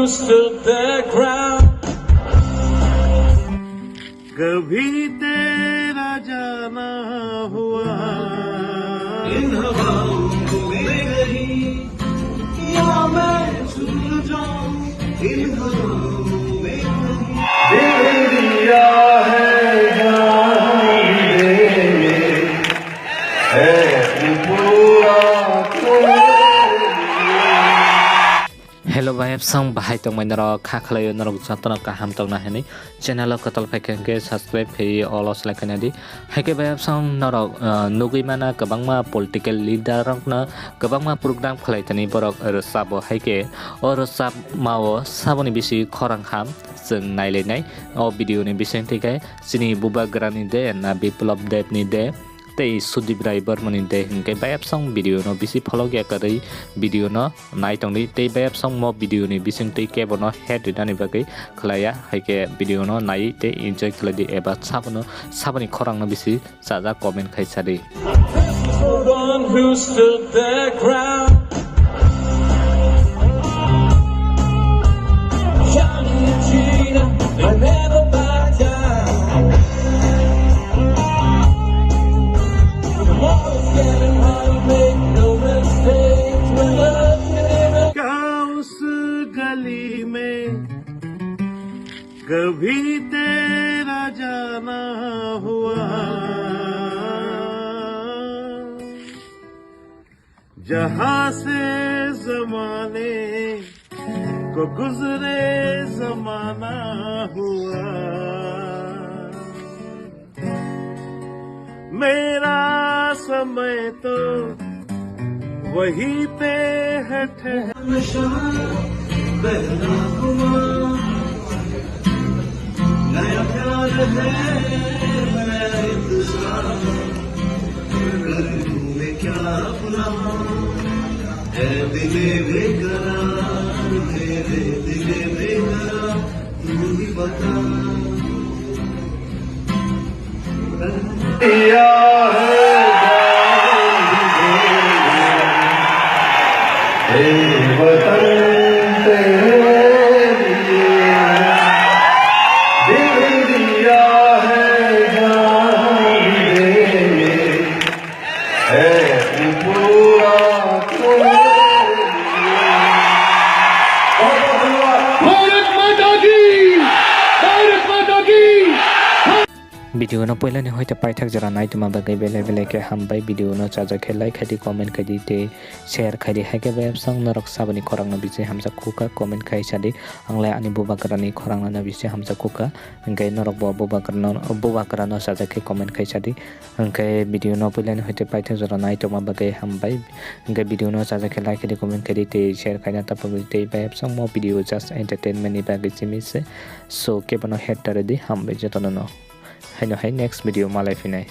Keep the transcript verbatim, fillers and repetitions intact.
Stood their ground. कभी तेरा जाना हुआ। इन हवाओं में कहीं या मैं झूल जाऊं इन हवाओं में कहीं। दिल दिया है जान देने, है पूरा तुम्हारे लिए। Hello, bayapsong, bahai tongmai norok? Kha khlaio norok jotono kaham tongna hwnwi. Channel o kwtal phaikha hwnkhe subscribe khaiwi all o selai khaina di. Haikhe bayapsong norok, ah, nugwi mana kwbangma political leader rokno kwbangma program khlai tani borok rwchabo, haikhe o rwchapmao saboni bisi khorang ham chwng nailainai. O video ni bisingtwi khe chini bubagrani de na Biplab Deb ni de tei Sudip Rai Bormani de hwnkhe bayapsong video no bisi pholok ya kwrwi video no nai tongdi tei bayapsong mo video ni bisingtwi kebono head rinani bagwi khlaiya, haikhe video no nai tei enjoy khlaidi eba sabono, saboni khorang no bisi chajak comment khai sadi. One who stood their ground. Shining Gina, I never back down. Tomorrow's getting hard, make no mistakes, we're looking in the क्या उस गली में कभी तेरा जाना हुआ, जहां से जमाने को गुजरे जमाना हुआ। मेरा समय तो वहीं पे है ठहरा। नशा बहना हुआ, नया प्यार है, नया इंतजार। कर लूं मैं क्या अपना, ऐ दिले बेकरार, मेरे दिले बेकरार, तू ही बता। दिया है जान दे, ए वतन तेरे लिए। दिल दिया है जान देने, ए पूरा तेरे लिए। बहुत बहुत धन्यवाद। भारत माता की, भारत माता की। Video no puilani hoite paithak jora naitoma bagwi belai belai khe hambai. Video no chajak khe like khaidi, comment khaidi tei share khaidi. Haikhe bayapsong norok saboni khorang no bisi hamjak khuka comment khai sadi. Anglai ani bubagrani khorang no bisi hamjak khuka. Hwnkhe norok bo bubagrano, bubagrano chajak khe comment khai sadi. Hwnkhe video no puilani hoite paithak jora naitoma bagwi hambai. Hwnkhe video no chajak khe like khaidi, comment khaidi tei share khaina tapogwi tei bayapsong mo video just entertainment ni bagwi simi se. So kebono head taredi hambai jotono no. Haino hai next video malai phinai.